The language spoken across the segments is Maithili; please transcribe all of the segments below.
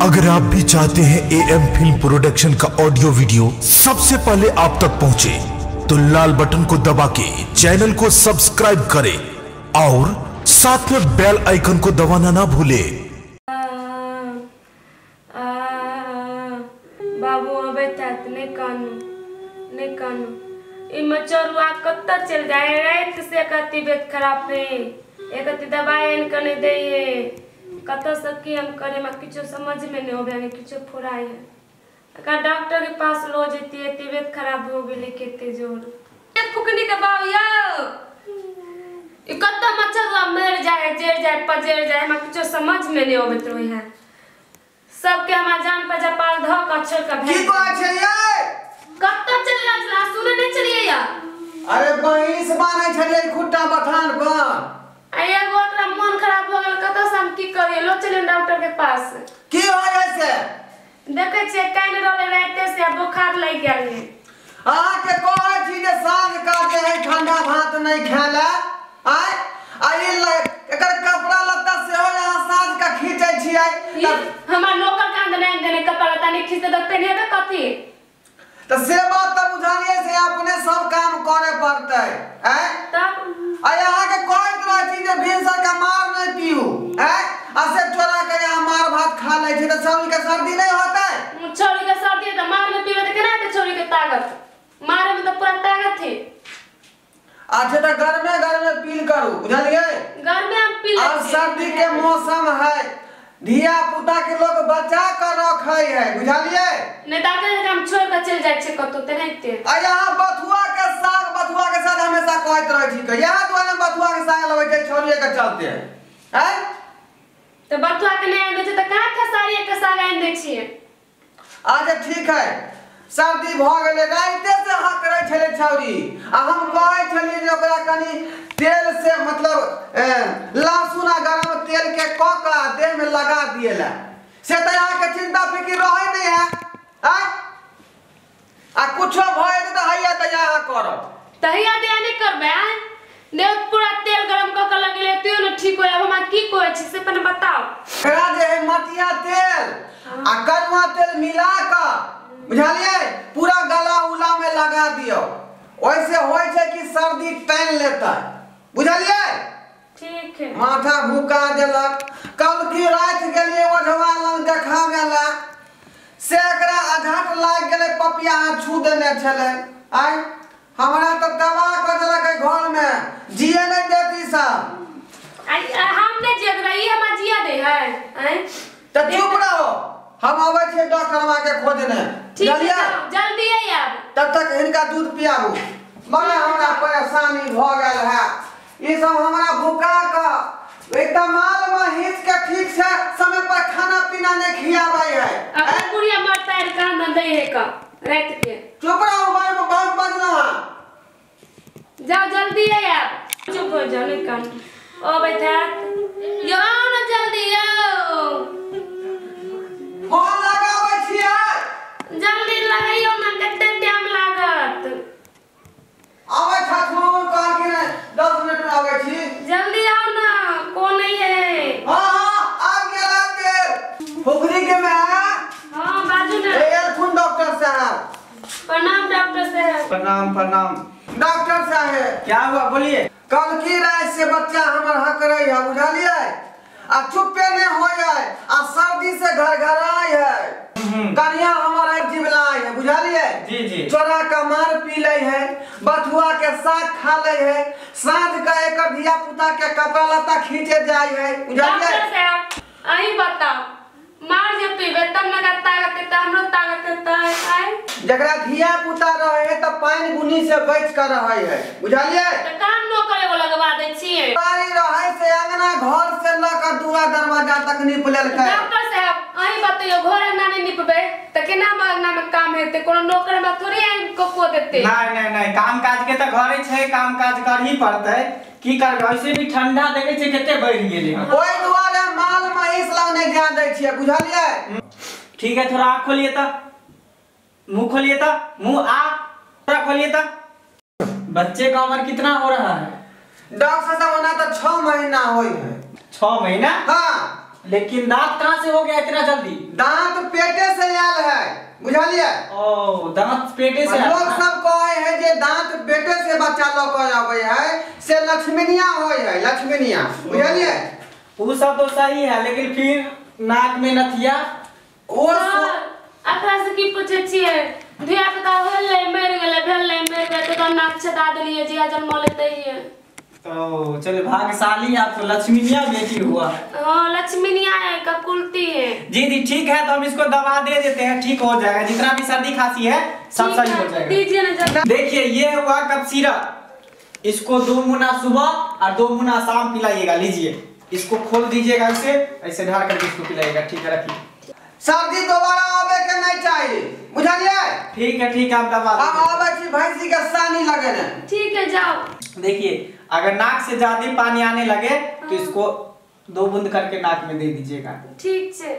अगर आप भी चाहते हैं एएम फिल्म प्रोडक्शन का ऑडियो वीडियो सबसे पहले आप तक पहुंचे, तो लाल बटन को दबा के चैनल को सब्सक्राइब करें और साथ में बेल आइकन को दबाना ना भूले। बाबू अबैत नहीं कानू नहीं कानू, ई मचरुआ कत्ता चल जाए, रात से एकर तबीयत खराब है, एक दवाई आनि के नहीं दै है, कत से की हम करे, हमरा किछो समझ में नहीं आबे, किछो फुराय है। अगर डॉक्टर के पास लो जतिए, तबीयत खराब हो गेलै कते जोर। फुकनी के बाबू यौ, ई कत्ता मच्छर मर जाए, जर जाए, पजर जाए, हमरा किछो समझ में नहीं आबैत रहे है। सबके हमरा जान पर जपाल धऽ कऽ छोड़ कऽ की कहै छै यै? कत्ता चलि रहल छलै सुनै नहि छलियै या? अरे बहिंस बान्है छलियै खुट्टा बथान पर। आ एगो ओकरा मन खराब हो गेल, कतऽ से हम की करियै, लो चलियै डॉक्टर के पास। की हो जाइ से? देखै छियै कानि रहलै राइते से, बोखार लागि गेल है। अहाँके कहै छी जे साँझ का जे है ठंडा भात नहि खाय लए, आय आ ई एकर कपड़ा लत्ता सेहो अहाँ साँझ का खींचै छियै। हमर नौकर कान नहि देने कपड़ा लत्ता नहि खींचते तऽ पहिनेबै कथी? तऽ से बात तऽ बुझलियै से अपने सब काम करे पड़तै। आय तब आ अहाँके कहैत रहै छी जे भिनसर के मार नहि पीऊ, आय आ से चोरा के अहाँ मार भात खा लै छी तऽ छौरी के सर्दी नहि होतै? छौरी के सर्दी तऽ मार नहि पीबै तऽ केना हेतै छौरी के ताकत? मारे में तऽ पूरा ताकत है। अच्छा तऽ गर्मे गर्मे पील करू, बुझलियै? गर्मे हम पी लै अब सर्दी के मौसम है, धिया पुता के लोग बचा कर रखे है, बुझलियै? नहि तऽ हम छोड़ के चलि जाइ छियै कतौ तेनाहिते। आ यहाँ बथुआ के साग, बथुआ के साग हमेशा कहैत रहै छी के यहाँ दुआरे बथुआ के साग लबै छै छोड़िए के चलते हैं। तऽ बथुआ के नहि आनि दै छै तऽ कहाँ खेसारी के साग आनि दै छियै? अच्छा ठीक है, सर्दी भऽ गेलै, राइते से हकरै छलै छौरी, आ हम कहै छलियै जे ओकरा कनि तेल से मतलब लहसुन आ गरम तेल के कऽ कऽ देह में लगा दिएला, से तऽ अहाँके चिंता फिकिर रहै नहि है। आय आ कुछो भऽ जेतै तऽ हैया तऽ अहाँ करब। तऽ हैया दिया नहि करबै? आय देह पूरा तेल गरम कऽ कऽ लगेलियै तैयो नहि ठीक होय, आब हमरा की कहै छी से पहिने बताउ। एकरा जे है मटिया तेल आ करुआ तेल मिला कऽ, बुझलियै, पूरा गला उला में लगा दियौ, ओहिसे होइ छै कि सर्दी टानि लेतै, बुझलियै? ठीक है। माथा भुका देलक। कल की राति गेलियै ओझवा लग देखाबै ला, से एकरा आघात लागि गेलै, पपिया छू देने छलै। आय हमरा तऽ दवा कऽ देलक घर में, जिए नहि देती सब। हम नहि जिए देबै, ई हमरा जिए दै है। आय तऽ चुप रहो, हम अबै छियै डॉक्टरवा के खोजने। बुझलियै? जल्दी आब। तब तक हिनका दूध पियाबू। बड़ा हमरा परेशानी भऽ गेल है, ई सब हमरा भुका कऽ एकदम माल महींस के ठीक से समय पर खाना पीना नहीं खियाबै है। बुढ़िया मरता है कान दै है का रात के। चुप रहो, बार में बहुत बजना। जाओ जल्दी आब। चुप हो जाओ नहीं कान अबैत हैत। यो आओ ना जल्दी, यो फोन लगाबै छियै, जल्दी लगैयौ ना, कते टाइम लागत? आबै छथुन कहलखिन 10 मिनट में आबै छी, जल्दी आओ ना, कोन नहीं है। हां हां आ गेल आ गेल। फुकरी के में हां बाजू ना। एलखुन डॉक्टर साहब। प्रणाम डॉक्टर साहब। प्रणाम प्रणाम डॉक्टर साहब। क्या हुआ बोलिए? कल की रात से बच्चा हमर हकरै है, बुझलियै? आ चुप्पे नहीं होय है, आ सर्दी से घरघराय है, कनिया हमर है जिबलाय है, बुझलियै? जी जी। चोरा का मार पी लै है, बथुआ के साग खा लै है, साँझ का एकर धिया पुता के कपड़ा लत्ता खींचे जाय है, बुझलियै? डॉक्टर साहब अहीं बताओ, मार जे पीबै तब ना ताकत एतै, हमरो ताकत एतै। आय जकरा धिया पुता रहे है तऽ पानि बुनी से बच कर रहे है, बुझलियै? तऽ काम न करे वो लगवा दै छियै। बारी रहे से अंगना घर से ल के दुआ दरवाजा तक नीप लेलकै। डॉक्टर साहब अहीं बतैयौ, घर अंगना नहि निपबै तऽ केना अंगना में काम हेतै? कोनो नौकर हमरा थोड़े आनि कऽ कऽ देतै। नहीं नहीं नहीं, काम काज के तऽ घरे छै, काम काज करही पड़तै, की करबै? ऐसे भी ठंडा देखै छियै कते बढ़ि गेलै। ओहि दुआरे माल महींस लग नहि जाय दै छियै, बुझलियै? ठीक है, थोड़ा आँख खोलिए तऽ, मुंह खोलिए तऽ, मुंह आ थोड़ा खोलिए तऽ। बच्चे का उम्र कितना हो रहा है? डॉक्टर साहब ओना तऽ 6 महीना होय है। 6 महीना? हाँ। लेकिन दांत कहाँ से हो गया इतना जल्दी? दांत पेटे से आयल है, बुझलिए? ओ दांत पेटे से। लोग सब कहे है जे दांत पेटे से बच्चा लऽ के आवे है से लक्ष्मीनिया होय है, लक्ष्मीनिया, बुझलिए? वो सब तो सही है, लेकिन फिर नाक में नथिया। ओ अकरा से की पूछे छियै? धिया पुता होलै मरि गेलै, भेलै मरि गेलै, तो नाक छेदा देलियै जिया जन्म लेते ही। तो चले भाग्यशाली आप तो, लक्ष्मीनिया बेटी हुआ। हाँ लक्ष्मीनिया है, ककुलती है। जी जी ठीक है, तो हम इसको दवा दे देते हैं, ठीक हो जाएगा। जितना भी सर्दी खांसी है सब सही हो जाएगा। दीजिए ना। देखिए ये हुआ कफ सिरप, इसको 2 मुना सुबह और 2 मुना शाम पिलाइएगा। लीजिए इसको खोल दीजिएगा, ऐसे ऐसे ढार करके इसको पिलाइएगा। ठीक है रखिए। सर्दी दोबारा आवे के नहीं चाहिए, बुझलिए? ठीक है ठीक है, हम दवा हम आवे छी भैंसी के सानी लगे ने। ठीक है जाओ। देखिए अगर नाक से ज्यादा पानी आने लगे तो इसको 2 बूंद करके नाक में दे दीजिएगा। ठीक है।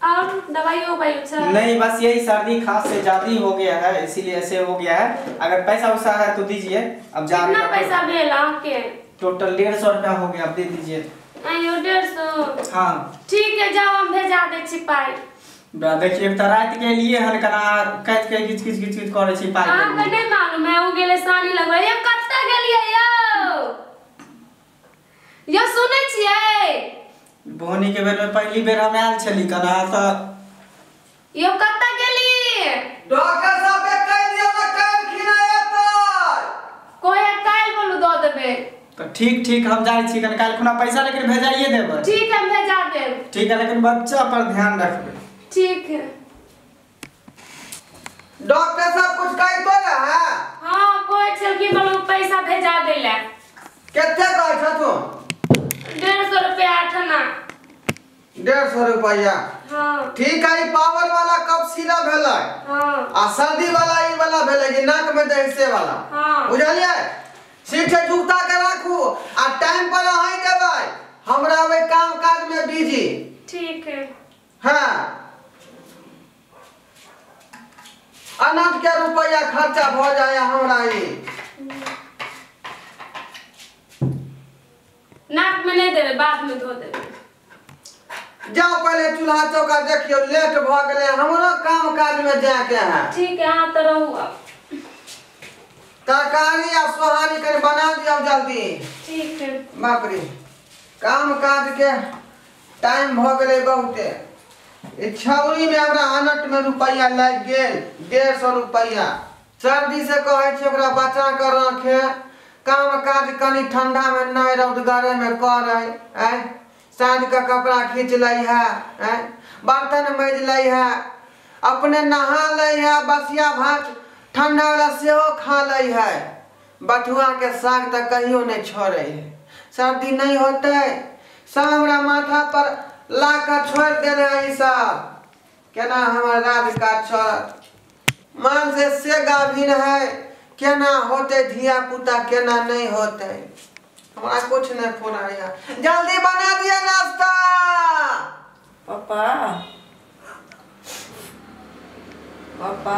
और दवाई हो भाई? नहीं बस यही सर्दी खांसी से ज्यादा हो गया है इसीलिए ऐसे हो गया है। अगर पैसा वैसा है तो दीजिए। अब जा कितना पैसा भेल आपके? टोटल 150 रुपया हो गया, अब दे दीजिए। 150? हाँ ठीक है जाओ, हम भेजा दे छी पाई। देखिए एक रात के लिए हन कना काट के किच किच किच किच करे छी पाई। अहाँ के नहीं मालूम है, उ गेले सानी लगबै। ये कत्ता गेलियै यौ? यो सुनै छियै? बोनी के बेर में पहली बेर हम आयल छली कना त यो कत्ता गेली? डॉक्टर साहब के कह दियो न काल खिना एतै। कोई काल बोलू दऽ देबै। तो ठीक ठीक हम जाइ छी कन, काल खुना पैसा लेकिन भेजाइए देबै। ठीक है हम भेजा देब। ठीक है, लेकिन बच्चा पर ध्यान रखबै। ठीक है। डॉक्टर साहब कुछ कहतो रहे? हां कोई छल कि बोलू पैसा भेजा देले। कते कहै छथु? 150 रुपया आठना। 150 रुपया? हां ठीक है। पावर वाला कफ सिरप भेलै। हां आ सर्दी वाला ई वाला भेलै जे नाक में दे से वाला। हां बुझलिए? ठीक है, जुगता के राखू आ टाइम पर अहीं देबै, हमरा ओइ काम काज में बिजी। ठीक है। हां अनाज के रुपया खर्चा भ जाए हमरा ई। नाक में नहीं देबै, बाद में धो देबै। जाओ पहले चूल्हा चौका देखियो, लेट भ गेलै, हमरो काम काज में जाके है। ठीक है अहाँ तो रहू अब। तरकारी आ सोहारी कनि बना दियो जल्दी। ठीक है। बाप रे काम काज के टाइम भ गेलै बहुते। छौरी में हमरा अनट में रुपया लागि गेल 150 रुपया। सर्दी से कहै छै ओकरा बचा के रखे, काम काज कनि ठंडा में नहीं रौद गरे में करे, आय साँझ के कपड़ा खींच लै है, आय बर्तन मजि लै है, अपने नहा लै है, बसिया भात ठंडा वाला सेहो खा लै है, बथुआ के साग तऽ कहियो नहीं छोड़े है। सर्दी नहीं होतै सब हमरा माथा पर ला के छोड़ देने है सब। केना हमर राज काज छोड़त? मान से गाभिन है, केना होते धिया पुता केना नहीं होते, हमरा कुछ नहीं फुराया। जल्दी बना दिया नाश्ता। पापा पापा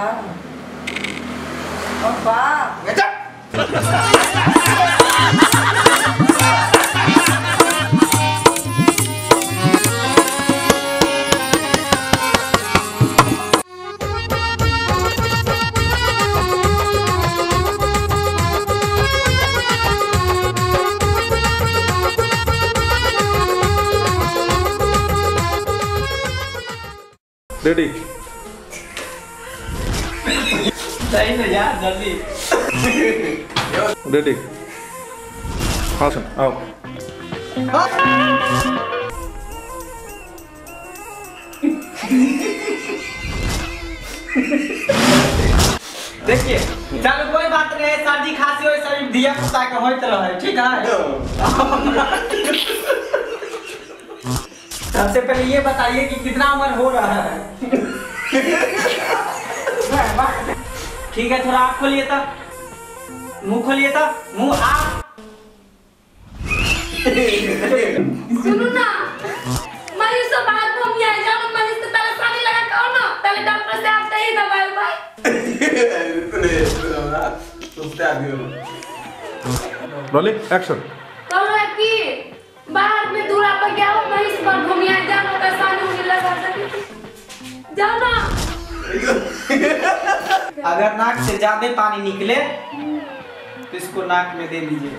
पापा रेडी सही में यार जल्दी रेडी। हाँ सुन आओ। देखिए चलो कोई बात नहीं, सर्दी खांसी हो सब दिया पुता के होइत रहे, ठीक है। सबसे पहले ये बताइए कि कितना उम्र हो रहा है? ठीक है थोड़ा आँख खोलिए था, मुंह खोलिए था, मुंह आ। सुनो ना मरीज से बात हम यहाँ जाओ, मरीज से पहले पानी लगा के आओ ना, पहले डॉक्टर से आप सही दवाई भाई। Rolling action. कहो कि बाहर में दूरा पर गया हो मरीज पर घूमिया जाओ, जाओ ना। अगर नाक से ज्यादा पानी निकले तो इसको नाक में दे दीजिए।